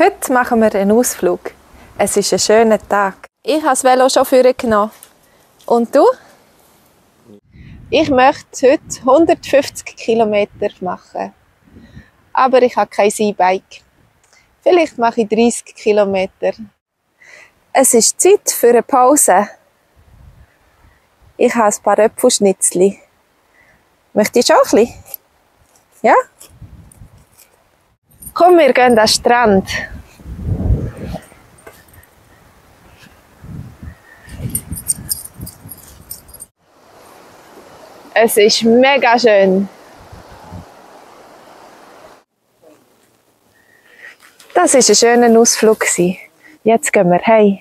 Heute machen wir einen Ausflug. Es ist ein schöner Tag. Ich habe das Velo schon vorgenommen. Und du? Ich möchte heute 150 Kilometer machen. Aber ich habe kein E-Bike. Vielleicht mache ich 30 Kilometer. Es ist Zeit für eine Pause. Ich habe ein paar Äpfelschnitzli. Möchtest du auch ein bisschen? Ja? Komm, wir gehen an den Strand. Es ist mega schön. Das war ein schöner Ausflug. Jetzt gehen wir heim.